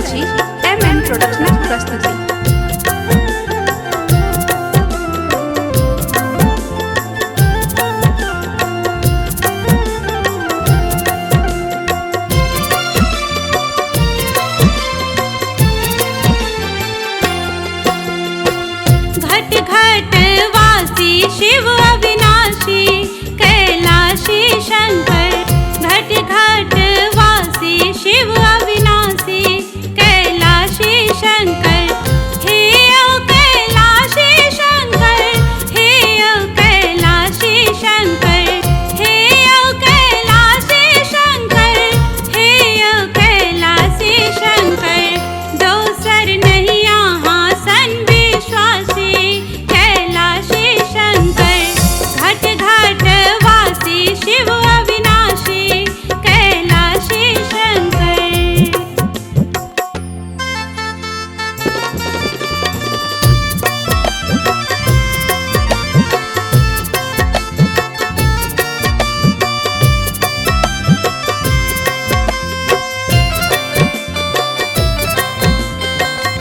रहल छी M N प्रोडक्शनक प्रस्तुति। घट घट वासी शिव अविनाशी कैलाशी शंकर। घट घट वासी शिव अविनाशी कैलाशी शंकर। हे ओ कैलाशी शंकर, हे ओ कैलाशी शंकर, हे ओ कैलाशी शंकर, हे ओ कैलाशी शंकर। दोसर नहीं यहाँ सन विश्वासी कैलाशी शंकर। घट घट वासी शिव अविनाशी कैलाशी शंकर।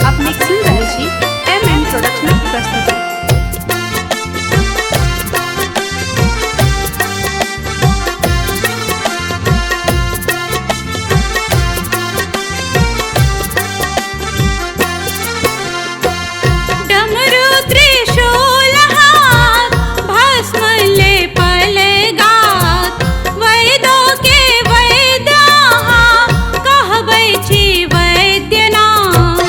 अपने सुन रहल छी एम एन प्रोडक्शनक प्रस्तुति। डमरू त्रिशूल हाथ भस्म ले पलगात। वैदों के वैद्य कहबै छी वैद्यनाथ।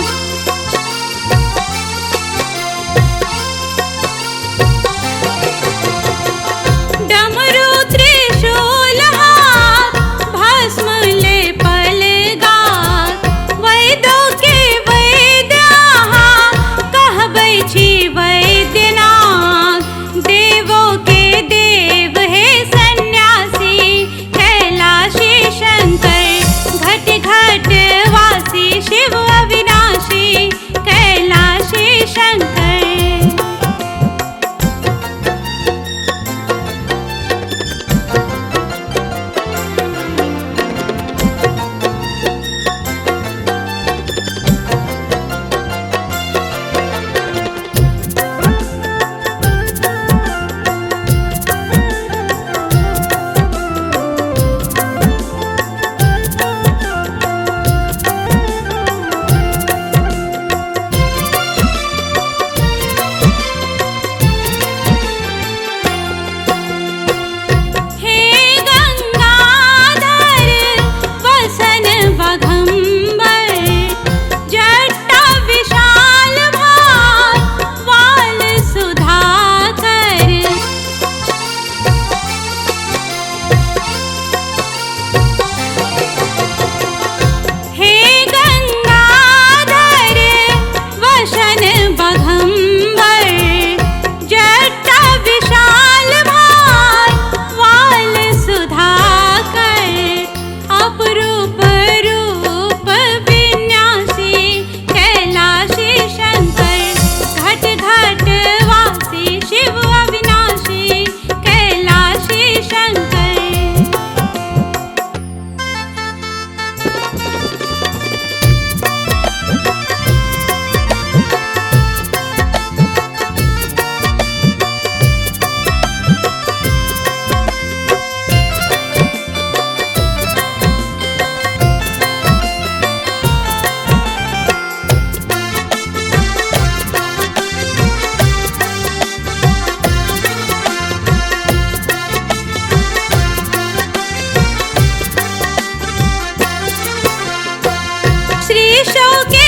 डमरू त्रिशूल हाथ भस्म ले पलगात। वैदों के वैद्य कहबै छी वैद्यनाथ। देवों के देव हे सन्यासी कैलाशी शंकर। घट घट वासी शिव अविनाशी कैलाशी शंकर। हे गंगाधर वसन बघम्बर। जटा विशाल भार वाल सुधाकर। हे गंगाधर वसन बघम्बर। जटा विशाल भार वाल सुधाकर। अपरूप रूप विन्यासी कैलाशी शंकर। घट घट वासी शिव अविनाशी कैलाशी शंकर। श्री शो के